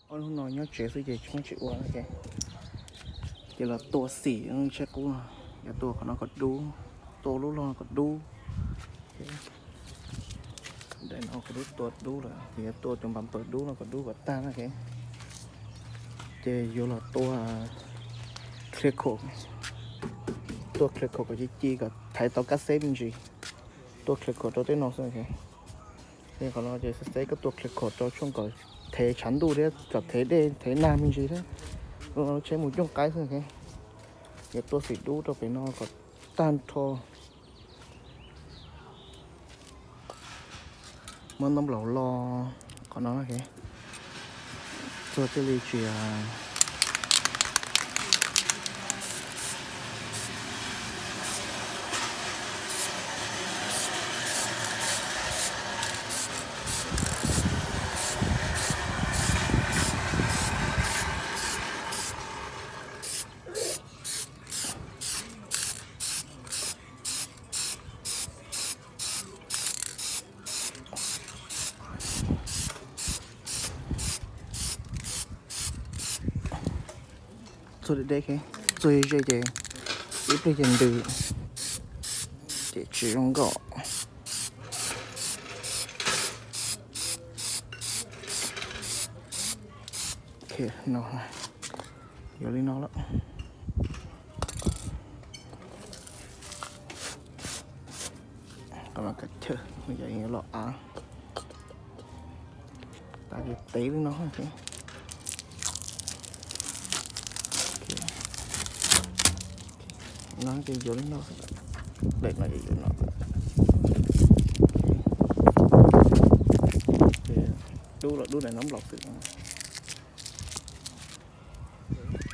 Ob hnub no nyob tsev xwb ces tsis muaj tsis ua, ces los tua xim tsheb qub no, yuav tua qhov no kom dub, tua lub log kom dub. Daim no kuv twb tua dub lawm ces yuav tua cov npam paws dub no kom dub kom tag na. Ces yuav los tua clear coat, tua clear coat kom ci ci kom thaiv tau kab xeb me ntsis. Tua clear coat rau tej no xwb. Ces qhov no ces xav xav koj tua clear coat rau tshooj kom thev tshav ntuj thiab kom thev dej thev nag me ntsis thiab, tsheb mus cooj qaib xwb. Yuav tua xim dub rau pem no kom tag nrho. Muab ntaub nplaum lo qhov no, txuag thiaj li tsis Txuag deb deb, txuag ze ze ces ib pliag ces ntws, ces tsis zoo nkauj. No, yuav li no lawm. Qhov no kav chawj, yog yuav los av, tas ces tev li no. No ces yuav li no, daim no ces yuav no. Dub los dub daim ntaub nplaum xwb.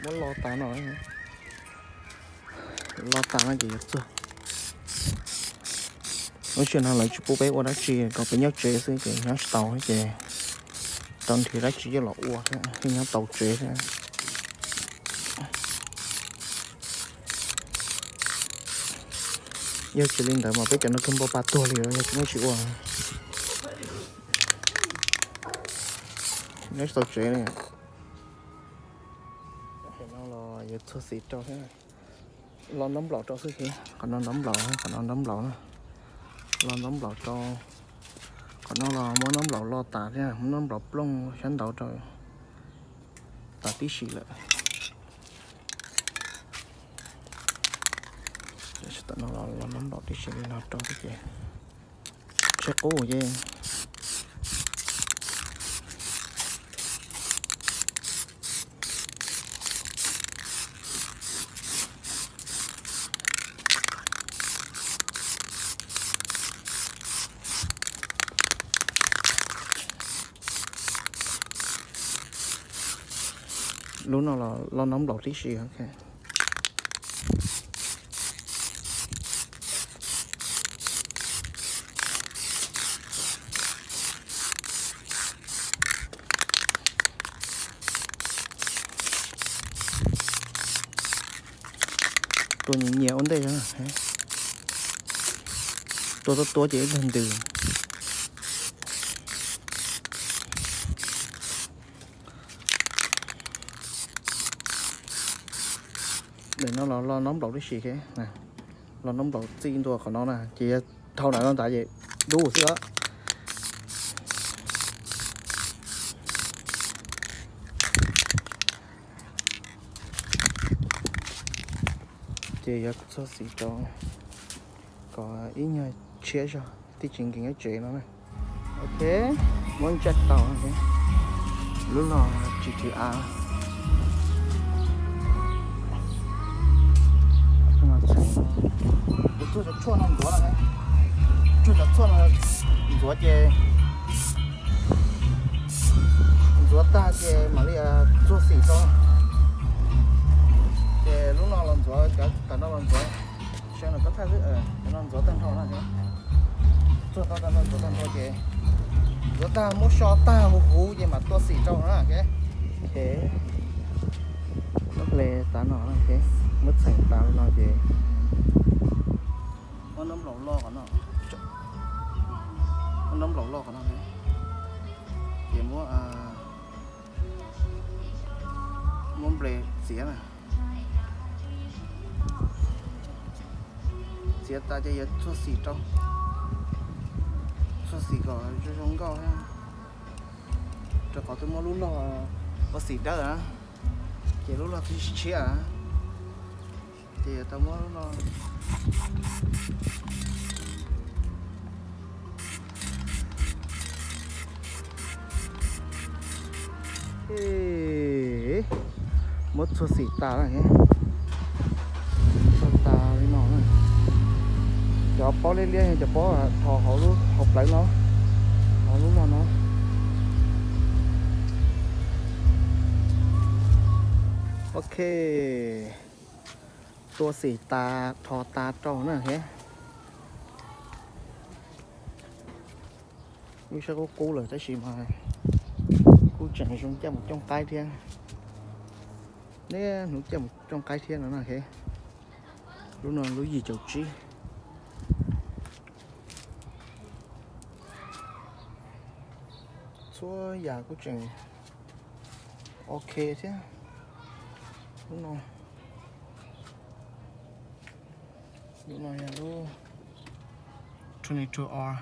Muab lo tas no, lo tas no ces yuav txuag. Lub sij hawm no lawv tsis pub peb ua dab tsi, kom peb nyob tsev xwb ces nyob tsis tau ces tau nrhiav dab tsi coj los ua thiab, nyob tau tsev thiab. Yog tsis li ntawd mas peb cov no kawg npau pa tuag li, yog tsis muaj tsis ua, nyob tsis tau tsev li. Qhov no los yuav txuag xim rau thiab, lo ntaub nplaum rau xwb. Qhov no ntaub nplaum, qhov no ntaub nplaum na. Lo ntaub nplaum rau. Qhov no los muab ntaub nplaum lo tas thiab, muab ntaub nplaum plooj sab nraud rau tas tib si lawm. Tam no los ntaub nplaum tib si li no rau xwb ces tsheb qub ces lub no los lo ntaub nplaum tib si. Tua nyias nyias ua ntej, tua tuab tuab ces ib tug ntws. Daim no los lo ntaub nplaum tib si, lo ntaub nplaum txij ntua qhov no na ces yog dhau ntawm no ntag ces dub xwb os. Ces yuav txuag xim rau kom ib nyuag tshiab zog thiaj tsis nkees nyob tsev no na. Ok, muab ntsaj tau, lub no tsis tsis av. Kuv txuag cov tshuaj no ntxuav, txuag cov tshuaj no ntxuav ces ntxuav tag ces mam li txuag xim rau. Ces lub no los ntxuav, cov no los ntxuav, sawv no koj thaj xwb, cov no ntxuav tag nrho no. Txuag tau tag nrho, ntxuav tag nrho ces ntxuav tag muab so tag huv huv ces mam tua xim rau no. Ces muab hle tas no, muab txheem tas li no ces muab ntaub nplaum lo qhov no, muab ntaub nplaum lo qhov no ces muab Txiav na, txiav tas ces yuav txhuam xim rau, txhuam xim kom zoo zoo nkauj thiab, rau qhov twb muab lub log ua xim dawb na, ces lub log twb tshiab na, ces yuav tau muab lub no. Muab txhuam xim tas lawm, txhuam tas li no na. Cov pob liab liab, cov pob rho hauv lub hauv plawv no, hauv lub log no. Ok, txhuam xim tas, rho tas rau na thiab. Lub sab qub qub lawm tab sis mas kuj tseem zoo caj mus cooj qaib thiab. Niaj hnub caj mus cooj qaib thiab no na. Lub no lub yim caum tsib. Txhua yam kuj tseem ok thiab. Lub no, lub no yog lub twenty-two R.